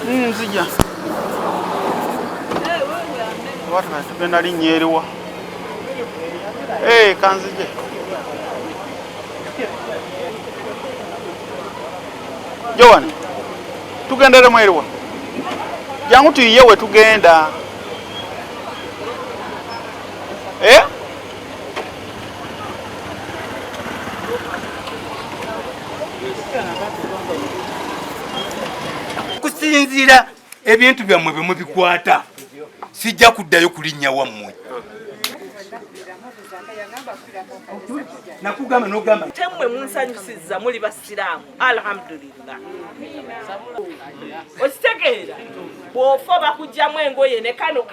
Nzija. Oba tugenda linnya eriwa? Eh, kanzije. Joan, tugenderemu eriwa? Jangu tuyiye we tugenda. Eh? Kusinziira ebintu byammwe bwe mubikwata, sijja kuddayo kulinnya wammwe. Nakugamba n'ogamba. Temmwe munsanyusizza, muli basiraamu, alhamdulillah. Okitegeera, bw'ofa bakugyamu engoye ne kano.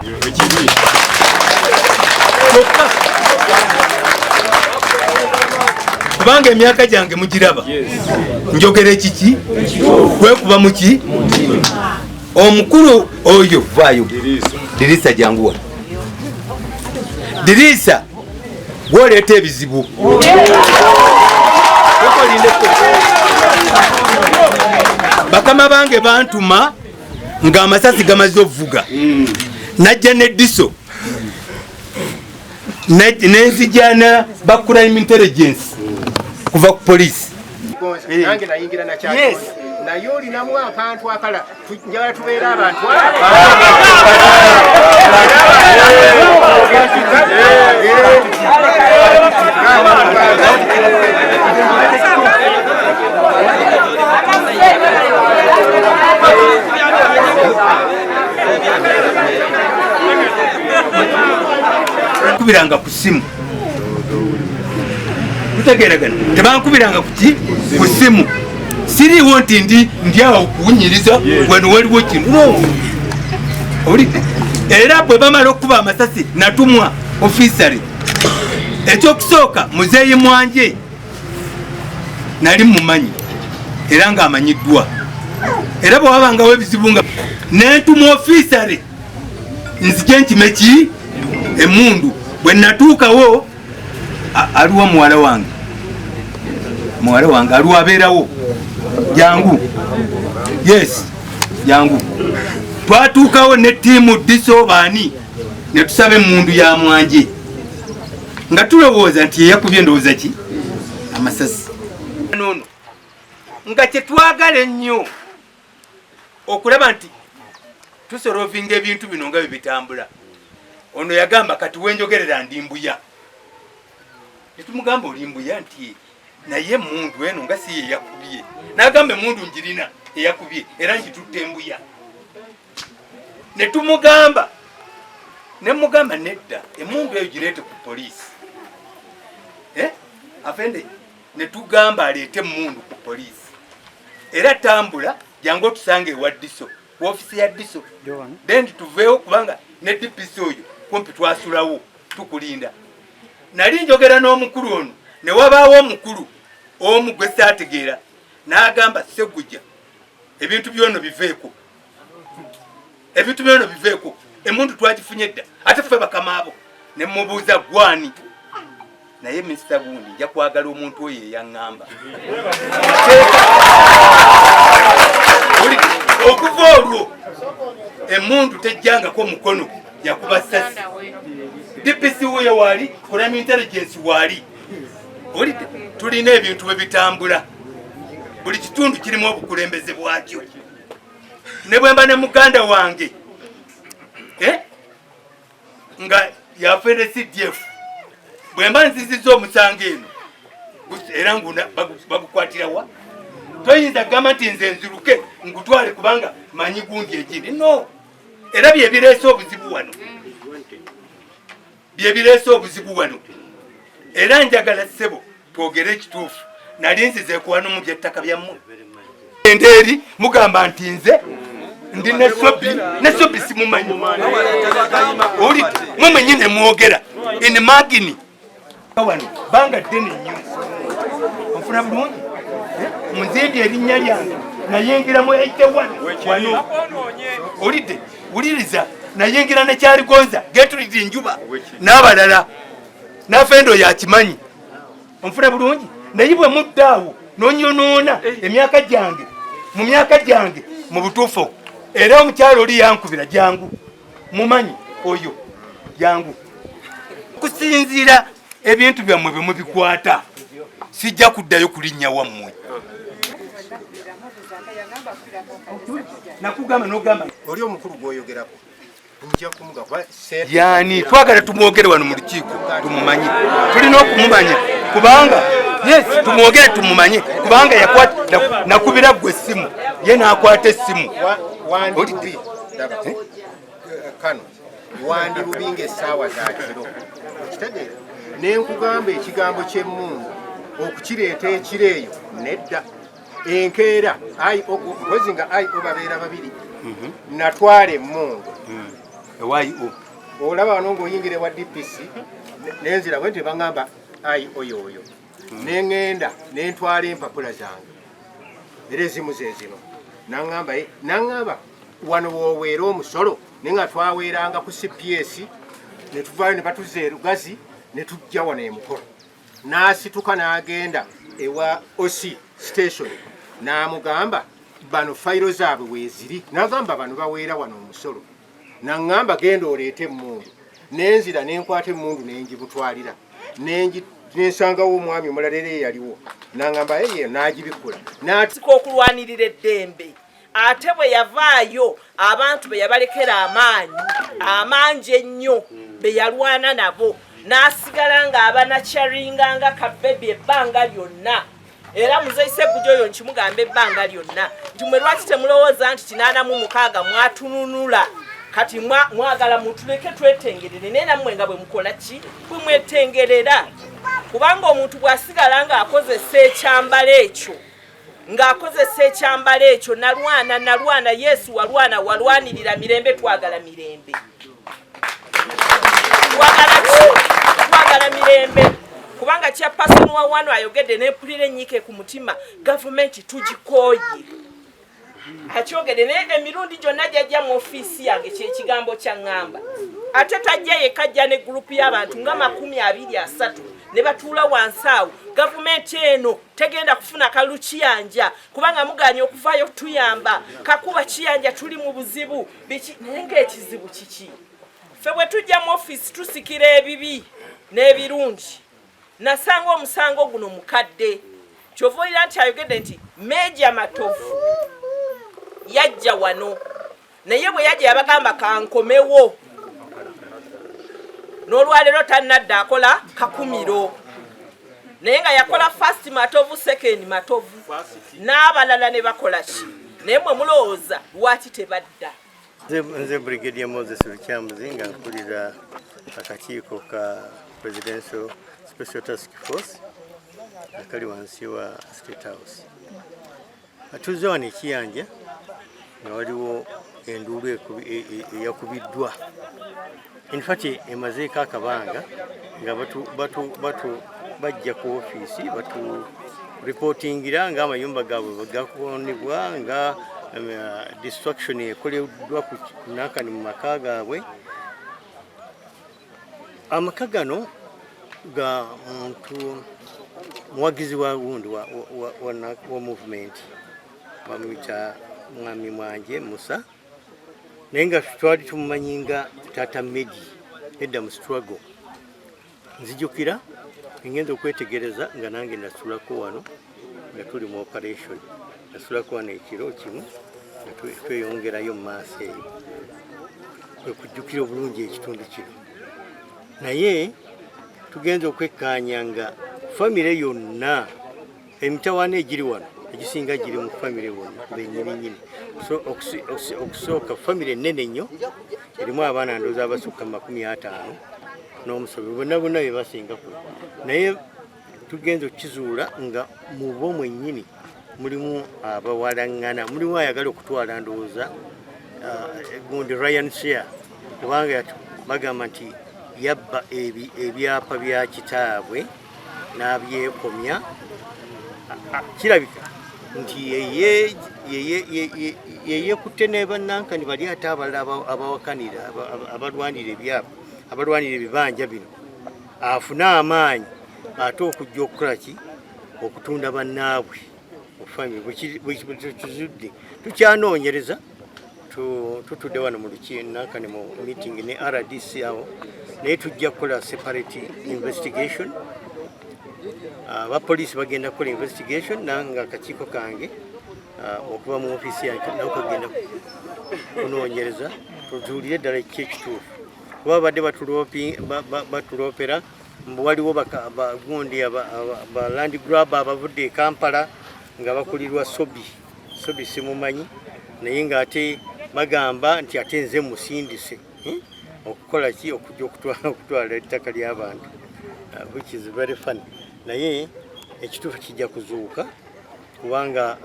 Kubanga emyaka gyange mugiraba, njogera ekiki kwekuba muki. Omukulu oyo vaayo, Dirisa, jangu wano. Dirisa, gwoleeta ebizibu. Bakama bange bantuma ng'amasasi gamaze ovuga, najja ne DISO nenzijana ba crime intelligence kuva ku poliisi. Nange nayingira nakyali, naye olinamu akantu akala. Njagala tubeere abantu. Kubiranga ku simu, tutegeeragana. Tebankubiranga kuki ku simu. Siriiwo nti ndi awo kuwunyiriza wano waliwo kino. No, owulidde? Era bwe bamala okukuba amasasi, natumwa officer. Ekyokusooka, muzeeyi Mwanje nali mumanyi era ng'amanyiddwa, era bwe wabangawo ebizibu nga nentumwa officer nzije nkime ki emundu. Bwe natuukawo, aliwo muwala wange, muwala wange aliwo, abeerawo. Jangu, yes, jangu. Twatuukawo ne ttiimu DISO baani, ne tusaba emundu ya Mwanje nga tulowooza nti yeyakubye endowooza ki amasasi nono, nga kyetwagala ennyo okulaba nti tusolovinga ebintu bino nga bwe bitambula. Ono yagamba, "Kati wenjogerera ndi Mbuya." Netumugamba, "Oli Mbuya?" Nti, "Naye emundu eno nga si yeyakubye." Nagamba, "Emundu njirina eyakubye era ngitutte Mbuya." Netumugamba, nemugamba, "Nedda, emundu eyo gireete ku poliisi." Eh? Afende netugamba aleete emundu ku poliisi. Era tambula, jangu otusanga ewa DISO, ku ofisi ya DISO, then tuveewo, kubanga ne DPC oyo kumpi twasulawo tukulinda. Nali njogera n'omukulu ono, ne wabaawo omukulu omu gwe saategeera, n'agamba, "Segujja, ebintu byono biveeko, ebintu byono biveeko, emundu twagifunye dda, ate ffe bakamaabo." Ne mubuuza, "Gwani?" Naye Mr gundi, nja kwagala omuntu oyo eyaŋŋamba. Okuva olwo emundu tejjangako mukono yakuba sasi. DPC wuyo waali, crime intelligence waali. Olidde, tulina ebintu bwe bitambula. Buli kitundu kirimu obukulembeze bwakyo. Ne bwe mba ne muganda wange, eh? Nga yafere CDF, bwe mba nziziza omusango eno era nguna bagukwatirawa. Toyinza kugamba nti nze nziruke ngutwale kubanga manyi gundi egindi. No, era byebireese obuzibu wano, byebireese obuzibu wano. Era njagala, ssebo, twogere ekituufu. Nali nzize kuwano mu byettaka byammwe. Endeeri mugamba nti nze ndi nesobi, nesobi simumanyi. Oli mwe ne mwogera in magini wano banga ddene nnyo. Onfuna bulungi? Eh? Munzimbi erinnya lyange nayingira mu 81 wano. Olidde, wuliriza, nayingira nekyaligonza Getulidi Njuba n'abalala, nafendo yakimanyi. Onfuna bulungi? Naye bwe muddaawo nonyonoona emyaka gyange, mu myaka gyange mu butuufu. Era omukyalo oli yankubira jangu mumanyi oyo jangu kusinziira ebintu byammwe bwe mubikwata sijja kuddayo kulinnya wammwe. Nakugamba n'ogamba oli omukulu gw'oyogerako nja kumuga kuba ssente yani twagala tumwogere wano mu lukiiko tumumanye, tulina okumumanya kubanga yes tumwogere tumumanye kubanga yakwata nakubira gwe essimu ye n'akwata essimu. Wandi bubi ndaba kano wandi bubi ng'essaawa za kiro okitegeera ne nkugamba ekigambo ky'emmundu okukireeta ekiro eyo nedda enkeera mpozi nga IO babeera babiri natwala emmundu ewa IO olaba wano ng'oyingira ewa DPC nenzira bwe nti baŋŋamba IO yoyo neŋŋenda nentwala empapula zange era ezimu ze zino naŋŋamba naŋŋamba wano wooweera omusolo naye nga twaweeranga ku CPS ne tuvaayo ne batuzza e Lugazi ne tujja wano emukolo n'asituka n'agenda ewa OC station n'amugamba bano fayiro zaabwe weeziri n'agamba bano baweera wano omusolo naŋŋamba genda oleete emmundu nenzira nenkwata emmundu nenjibutwalira nensangawo omwami omulala era eyaliwo naŋŋamba eye n'agibikkula Sika okulwanirira eddembe ate bwe yavaayo abantu be yabalekera amaanyi amangi ennyo be yalwana nabo n'asigala ng'abanakyaringanga kabebi ebbanga lyonna. Era Muzeyi Ssegujja oyo nkimugamba ebbanga lyonna nti mwe lwaki temulowooza nti 86 mwatununula kati mwagala mutuleke twetengerere naye nammwe nga bwe mukola ki bwe mwetengerera kubanga omuntu bw'asigala ng'akozesa ekyambalo ekyo ng'akozesa ekyambalo ekyo nalwana nalwana Yesu walwana walwanirira mirembe twagala mirembe twagala ki twagala mirembe kubanga chairperson wa wano ayogedde nempulira enyiike ku mutima gavumenti tugikooye akyogedde naye emirundi gyonna gyajja mu ofiisi yange kyekigambo kyaŋŋamba ate tajja yekka ajja ne gurupu y'abantu nga 23 ne batuula wansi awo gavumenti eno tegenda kufuna kalulu kiyanja kubanga muganye okuvaayo tuyamba kakuba kiyanja tuli mu buzibu biki naye ng'ekizibu kiki ffe bwe tujja mu ofiisi tusikira ebibi n'ebirungi nasanga omusango guno mukadde kyova olira nti ayogedde nti Meeja Matovu yajja wano naye bwe yajja yabagamba kankomewo n'olwaleero tannadda akola kakumiro naye nga yakola first Matovu second Matovu n'abalala ne bakola ki naye mwe mulowooza lwaki tebadda. Nze Brigadier Moses Lukyamuzi nga nkulira akakiiko ka Presidential Special Task Force akali wansi wa State House. Tuzze wano ekiyanja nga waliwo enduulu eyakubiddwa in fact emazeeko akabanga nga bajja ku ofiisi batu reportingira nga amayumba gaabwe bwegakonebwa nga destruction ekoleddwa ku nankani mu maka gaabwe. Amaka gano ga muntu muwagizi wa gundi wa movement bamuyita Mwami Mwanje Musa naye nga twali tumumanyi nga Taata Medi edda mu struggle. Nzijukira ngenda okwetegereza nga nange nasulako wano nga tuli mu operation nasulako wano ekiro kimu nga tweyongerayo mu maaso eyo kwe kujjukira obulungi ekitundu kino naye tugenza okwekkaanya nga famire yonna emitawaana egiri wano egisinga giri mu famire wonna bennyini nnyini. So okusooka famire ennene nnyo erimu abaana ndowooza abasukka 50 n'omusobi bonna bonna be basinga ku naye tugenza okukizuula nga mu bo mwennyini mulimu abawalaŋŋana mulimu ayagala okutwala ndowooza gundi Ryan Share kubanga bagamba nti yabba ebyapa bya kitaabwe n'abyekomya kirabika nti yeyekutte ne bannankani bali ate abalala abawakanira abalwanira ebyapa abalwanira ebibanja bino afune amaanyi ate okujja okukola ki okutunda bannaabwe ofamire bwe tukizudde tukyanoonyereza. Tutudde wano mu lukiinakane mu meeting ne RDC awo, naye tujja kukola separate investigation. Abapoliisi bagenda kukola investigation, nange akakiiko kange okuva mu ofiisi yange nako kagenda kunoonyereza tuzuulire ddala kiki ekituufu, kuba babadde batuloopera mbu waliwo gundi ba land grab abavudde e Kampala nga bakulirwa Sobi. Sobi simumanyi, naye ng'ate bagamba nti ate nze musindise okukola ki, okujja okutwala ettaka ly'abantu, which is very funny. Naye ekituufu kijja kuzuuka, kubanga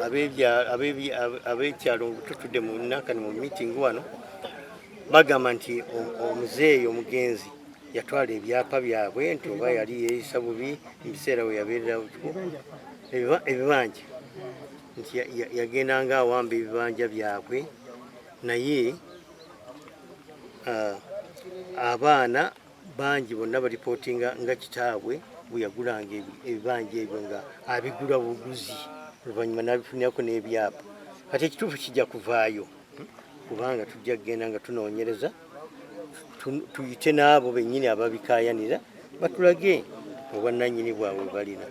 ab'ekyalo tutudde mu nakani mu meeting wano, bagamba nti omuzeeyi omugenzi yatwala ebyapa byabwe, nti oba yali yeeyisa bubi mu biseera we yabeerera ebibanja, nti yagendanga awamba ebibanja byabwe. Naye abaana bangi bonna baripootinga nga kitaabwe bwe yagulanga ebibanja ebyo nga abigula buguzi, oluvannyuma n'abifunirako n'ebyapa. Kati ekituufu kijja kuvaayo, kubanga tujja kugenda nga tunoonyereza, tuyite n'abo bennyini ababikaayanira batulage obwannannyini bwabwe balina.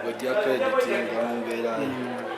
Ojja kweditinga mu mbeera yo.